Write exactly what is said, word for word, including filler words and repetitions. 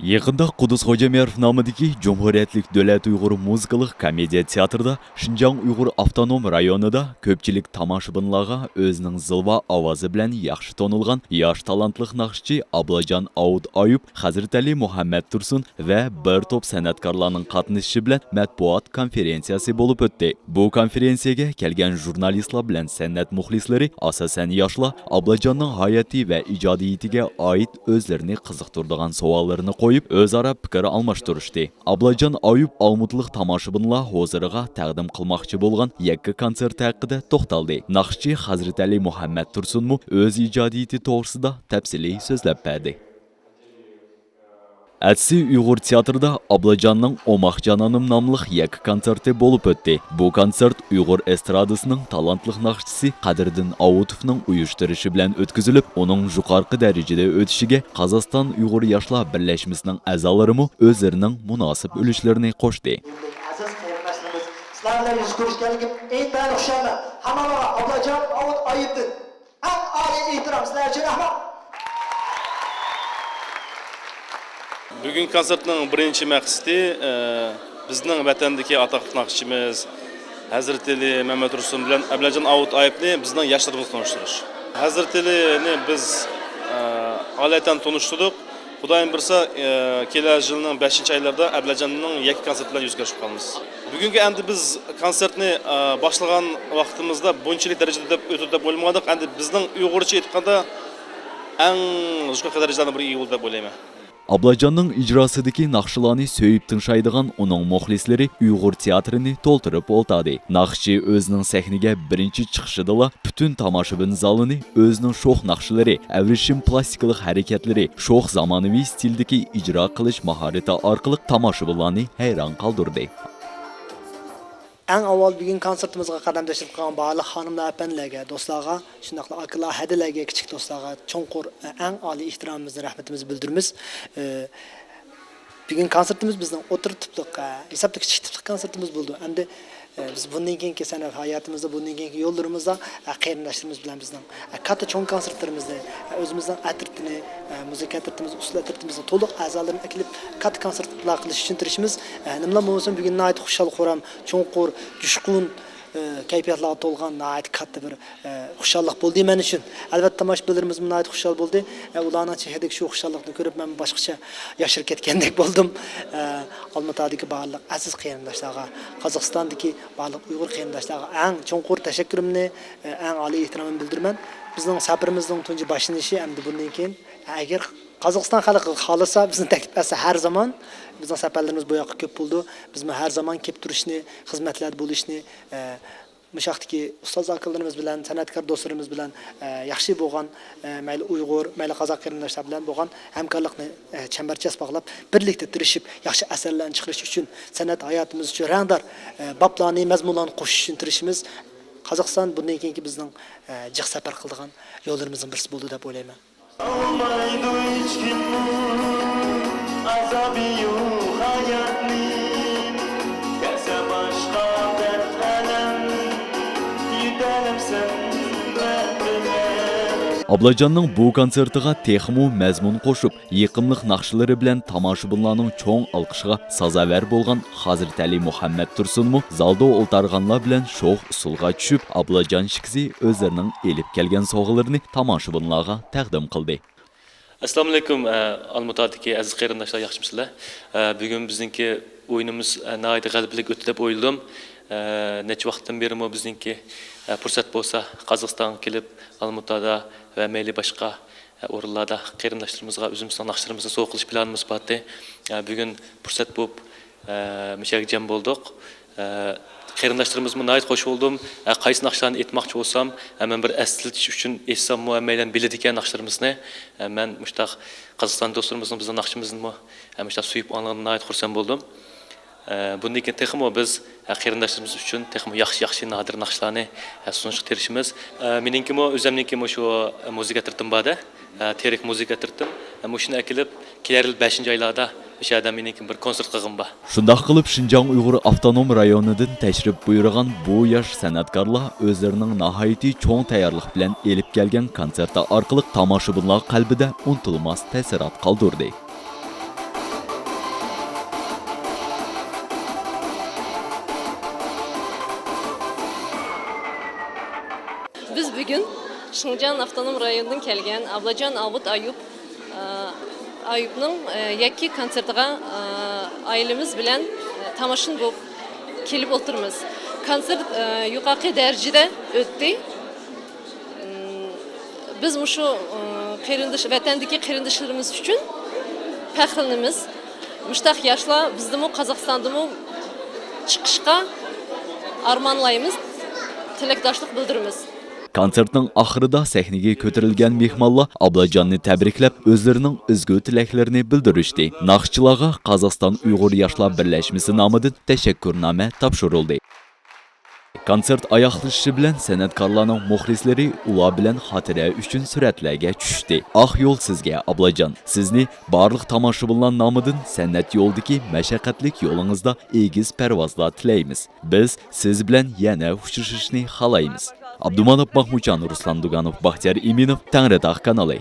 يېقىندا قۇددۇس خوجامياروف نامىدىكى جۇمھۇرىيەتلىك دۆلەت ئۇيغۇر مۇزىكىلىق كومېدىيە تىياتىرىدا شىنجاڭ ئۇيغۇر ئاپتونوم رايونىدا كۆپچىلىك تاماشىبىنلارغا ئۆزىنىڭ زىلۋا ئاۋازى بىلەن ياخشى تونۇلغان ياش تالانتلىق ناخشىچى ئابلاجان ئاۋۇت ئايۇپ، ھەزرىتەلى مۇھەممەد تۇرسۇن ۋە بىر توپ سەنئەتكارلارنىڭ قاتنىشىشى بىلەن مەتبۇئات كونفېرېنسىيەسى بولۇپ ئۆتتى. بۇ كونفېرېنسىيەگە كەلگەن ژۇرنالىستلار بىلەن سەنئەت مۇخلىسلىرى، ئاساسەن ياشلار، ئابلاجاننىڭ ھاياتى ۋە ئىجادىيىتىگە ئائىت ئۆزلىرىنى قىزىقتۇرىدىغان سوئاللىرىنى قويۇپ، ئۆزئارا پىكىر ئالماشتۇرۇشتى. ئابلاجان ئايۇپ ئالمۇتىلىق تاماشىبىنلار ھۇزۇرىغا تەقدىم قىلماقچى بولغان يەككە كونسېرتى ھەققىدە توختالدى. ناخشىچى ھەزرىتەلى مۇھەممەد تۇرسۇنمۇ ئۆز ئىجادىيىتى توغرىسىدا تەپسىلىي سۆزلەپ بەردى. ئەتىسى ئۇيغۇر تىياتىرىدا ئابلاجاننىڭ ئوماق جانانىم ناملىق يەككە كونسېرتى بولۇپ ئۆتتى. بۇ كونسېرت ئۇيغۇر ئېسترادىسىنىڭ تالانتلىق ناخشىچىسى قەدىردىن ئاۋۇتوفنىڭ ئۇيۇشتۇرۇشى بىلەن ئۆتكۈزۈلۈپ، ئۇنىڭ يۇقىرىقى دەرىجىدە ئۆتۈشىگە قازاقىستان ئۇيغۇر ياشلار بىرلەشمىسىنىڭ ئەزالىرىمۇ ئۆزلىرىنىڭ مۇناسىپ ئۈلۈشلىرىنى قوشتى. ئەزىز قېرىنداشلىرىمىز، سىلەر بىلەن يۈز كۆرۈشكەنلىكىم ئىنتايىن خۇشالمەن. ھەممىڭلارغا ئابلاجان ئاۋۇت ئايۇپتىن ئەڭ ئالىي ئېھتىرام سىلەر ئۈچۈن، رەھمەت. بۈگۈنكى كونسېرتنىڭ بىرىنچى مەقسىتى، ئە، بىزنىڭ ۋەتەندىكى ئاتاقلىق ناخشىچىمىز ھەزرىتىلى مەمەتتۇرسۇن بىلەن ئابلاجان ئاۋۇت ئايۇپنى بىزنىڭ ياشلىرىمىزغا تونۇشتۇرۇش. ھەزرىتىلىنى بىز، ئە، ئالەيتەن تونۇشتۇردۇق. خۇدايىم بۇيرۇسا، ئە، كېلەر يىلنىڭ بەشىنچى ئايلىرىدا ئەبلەجاننىڭ يەككە كونسېرتى بىلەن يۈز كۆرۈشۈپ قالىمىز. بۈگۈنكى ئەمدى بىز كونسېرتنى، ئە، باشلىغان ۋاقتىمىزدا بۇنچىلىك دەرىجىدە دەپ ئۆتىدۇ دەپ ئويلىمىغانىدۇق. ئەمدى بىزنىڭ ئۇيغۇرچە ئېيتقاندا ئەڭ يۇقىرى دەرىجىلەرنىڭ بىرىگە ئىگە بولدى دەپ ئويلايمەن. ئابلاجاننىڭ ئىجراسىدىكى ناخشىلارنى سۆيۈپ تىڭشايدىغان ئۇنىڭ مۇخلىسلىرى ئۇيغۇر تىياتىرىنى تولتۇرۇپ ئولتاردى. ناخشىچى ئۆزىنىڭ سەھنىگە بىرىنچى چىقىشىدىلا پۈتۈن تاماشىبىن زالىنى ئۆزىنىڭ شوخ ناخشىلىرى، ئەۋرىشىم پلاستىكىلىق ھەرىكەتلىرى، شوخ زامانىۋى ستىلدىكى ئىجرا قىلىش ماھارىتى ئارقىلىق تاماشىبىنلارنى ھەيران قالدۇردى. ئەڭ ئاۋۋال بۈگۈن كونسېرتىمىزغا قەدەم تەشرىپ قىلغان بارلىق خانىملار، ئەپەندىلەرگە، دوستلارغا، شۇنداقلا ئاكىلار، ھەدىلەرگە، كىچىك دوستلارغا چوڭقۇر، ئەڭ ئالىي ئېھتىرامىمىزنى، رەھمىتىمىزنى بىلدۈرىمىز. ئە، بۈگۈن كونسېرتىمىز بىزنىڭ ئوتتۇرا تىپلىق، ئە، ھېسابتا كىچىك تىپلىق كونسېرتىمىز بولىدۇ. ئەمدى، ئە، بىز بۇندىن كېيىنكى سەنئەت ھاياتىمىزدا، بۇندىن كېيىنكى يوللىرىمىزدا، ئە، قېرىنداشلىرىمىز بىلەن بىزنىڭ، ئە، كاتتا چوڭ كونسېرتلىرىمىزنى، ئە، ئۆزىمىزنىڭ ئەترىتىنى، ئە، مۇزىكا ئەترىتىمىز، ئۇسسۇل ئەترىتىمىزنىڭ تولۇق ئەزالىرىنى ئەكېلىپ، كاتتا كونسېرتلار قىلىش ئۈچۈن تىرىشىمىز. ئە، نېمىلا بولمىسۇن، بۈگۈن ناھايىتى خۇشال-خۇرام، چوڭقۇر، جۇشقۇن، ئە، كەيپىياتلارغا تولغان ناھايىتى كاتتا بىر، ئە، خۇشاللىق بولدى مەن ئۈچۈن. ئەلۋەتتە، تاماشىبىنلىرىمىزمۇ ناھايىتى خۇشال بولدى. ئە، ئۇلارنىڭ چېھرىدىكى شۇ خۇشاللىقنى كۆرۈپ، مەن باشقىچە ياشىرىپ كەتكەندەك بولدۇم. ئە، ئالمۇتادىكى بارلىق ئەزىز قېرىنداشلارغا، قازاقىستاندىكى بارلىق ئۇيغۇر قېرىنداشلارغا ئەڭ چوڭقۇر تەشەككۈرۈمنى، ئە، ئەڭ ئالىي ئېھتىرامىمنى بىلدۈرىمەن. بىزنىڭ سەپىرىمىزنىڭ تۇنجى باشلىنىشى، ئەمدى بۇندىن كېيىن، ئەگەر قازاقىستان خەلقى خالىسا، بىزنى تەكلىپ ئەتسە، ھەر زامان بىزنىڭ سەپەرلىرىمىز بۇ ياققا كۆپ بولىدۇ. بىزمۇ ھەر زامان كېلىپ تۇرۇشنى، خىزمەتلەردە بولۇشنى، ئە، مۇشۇ ياقتىكى ئۇستاز ئاكىلىرىمىز بىلەن، سەنئەتكار دوستلىرىمىز بىلەن، ئە، ياخشى بولغان، ئە، مەيلى ئۇيغۇر، مەيلى قازاق قېرىنداشلار بىلەن بولغان ھەمكارلىقنى، ئە، چەمبەرچاس باغلاپ، بىرلىكتە تىرىشىپ، ياخشى ئەسەرلەرنى چىقىرىش ئۈچۈن، سەنئەت ھاياتىمىز ئۈچۈن رەڭدار، ئە، بابلارنى، مەزمۇنلارنى قوشۇش ئۈچۈن تىرىشىمىز. قازاقىستان بۇندىن كېيىنكى بىزنىڭ، ئە، جىق سەپەر قىلىدىغان يوللىرىمىزنىڭ بىرسى بولىدۇ دەپ ئويلايمەن. ئالمايدۇ ھېچكىممۇ ئازابى يوق ھاياتنى، كەلسە باشقا دەرد ئەلەم، يېتەلەمسەن دەردىمە. ئابلاجاننىڭ بۇ كونسېرتىغا تېخىمۇ مەزمۇن قوشۇپ، يېقىملىق ناخشىلىرى بىلەن تاماشىبىنلارنىڭ چوڭ ئالقىشىغا سازاۋەر بولغان ھەزرىتەلى مۇھەممەد تۇرسۇنمۇ زالدا ئولتۇرغانلار بىلەن شوخ ئۇسسۇلغا چۈشۈپ، ئابلاجان ئىككىسى ئۆزلىرىنىڭ ئېلىپ كەلگەن سوۋغىلىرىنى تاماشىبىنلارغا تەقدىم قىلدى. ئەسسالامۇئەلەيكۇم، ئە، ئالمۇتادىكى ئەزىز قېرىنداشلار، ياخشىمۇسىلەر؟ ئە، بۈگۈن بىزنىڭكى ئويۇنىمىز، ئە، ناھايىتى غەلىبىلىك ئۆتتى دەپ ئويلىدىم. ئە، نەچچە ۋاقىتتىن بېرىمۇ بىزنىڭكى، ئە، پۇرسەت بولسا قازاقىستانغا كېلىپ، ئالمۇتادا ۋە مەيلى باشقا، ئە، ئورۇنلاردا قېرىنداشلىرىمىزغا ئۆزىمىزنىڭ ناخشىلىرىمىزنى سوۋغا قىلىش پىلانىمىز بار ئىدى. ئە، بۈگۈن پۇرسەت بولۇپ، ئە، مۇشۇ يەرگە جەم بولدۇق. ئە، قېرىنداشلىرىمىزمۇ ناھايىتى خوش بولدۇم. ئە، قايسى ناخشىلارنى ئېيتماقچى بولسام، ئە، مەن بىر ئەسلىتىش ئۈچۈن ئېيتساممۇ، ھەممەيلەن بىلىدىكەن ناخشىلىرىمىزنى. ئە، مەن مۇشتاق قازاقىستان دوستلىرىمىزنىڭ بىزنىڭ ناخشىمىزنىمۇ، ئە، مۇشتاق سۆيۈپ ئاڭلىغىنىدىن ناھايىتى خۇرسەن بولدۇم. ئە، بۇندىن كېيىن تېخىمۇ بىز، ئە، قېرىنداشلىرىمىز ئۈچۈن تېخىمۇ ياخشى، ياخشى نادىر ناخشىلارنى، ئە، سۇنۇشقا تىرىشىمىز. ئە، مېنىڭكىمۇ، ئۆزۈمنىڭكىمۇ شۇ، ئە، مۇزىكا ئەترىتىم بار-دە. ئە، تېرىك مۇزىكا ئەترىتىم. ئە، مۇشۇنى ئەكېلىپ، كېلەر يىل بەشىنچى ئايلاردا مۇشۇ يەردە مېنىڭكى بىر كونسېرت قىلغۇم بار. شۇنداق قىلىپ، شىنجاڭ ئۇيغۇر ئاپتونوم رايونىدىن تەشرىپ بۇيرۇغان بۇ ياش سەنئەتكارلار ئۆزلىرىنىڭ ناھايىتى چوڭ تەييارلىق بىلەن ئېلىپ كەلگەن كونسېرتى ئارقىلىق تاماشىبىنلار قەلبىدە ئۇنتۇلماس تەسىرات قالدۇردى. بۈگۈن شىنجاڭ ئاپتونوم رايونىدىن كەلگەن ئابلاجان ئاۋۇت ئايۇپ، ئە، ئايۇپنىڭ، ئە، يەككە كونسېرتىغا، ئە، ئائىلىمىز بىلەن، ئە، تاماشىبىن بولۇپ كېلىپ ئولتۇرىمىز. كونسېرت، ئە، يۇقىرى دەرىجىدە ئۆتتى. بىز مۇشۇ، ئە، قېرىنداش، ۋەتەندىكى قېرىنداشلىرىمىز ئۈچۈن پەخىرلىنىمىز. مۇشۇنداق ياشلار بىزدىمۇ، قازاقىستاندىمۇ چىقىشقا ئارمانلايمىز، تىلەكداشلىق بىلدۈرىمىز. كونسېرتنىڭ ئاخىرىدا سەھنىگە كۆتۈرۈلگەن مېھمانلار ئابلاجاننى تەبرىكلەپ، ئۆزلىرىنىڭ ئۆزگە تىلەكلىرىنى بىلدۈرۈشتى. ناخشىچىلارغا قازاقىستان ئۇيغۇر ياشلار بىرلەشمىسى نامىدىن تەشەككۈرنامە تاپشۇرۇلدى. كونسېرت ئاياغلىشىشى بىلەن سەنئەتكارلارنىڭ مۇخلىسلىرى ئۇلار بىلەن خاتىرە ئۈچۈن سۈرەتلەرگە چۈشتى. ئاق يول سىزگە، ئابلاجان! سىزنى بارلىق تاماشىبىنلار نامىدىن سەنئەت يولىدىكى مەشەققەتلىك يولىڭىزدا ئېگىز پەرۋازلار تىلەيمىز. بىز سىز بىلەن يەنە ئۇچرىشىشنى خالايمىز. ئابدۇماناپ ماخمۇتجان، رۇسلان دۇگانوف، باختىيار ئىمىنوف، تەڭرىتاغ كانىلى.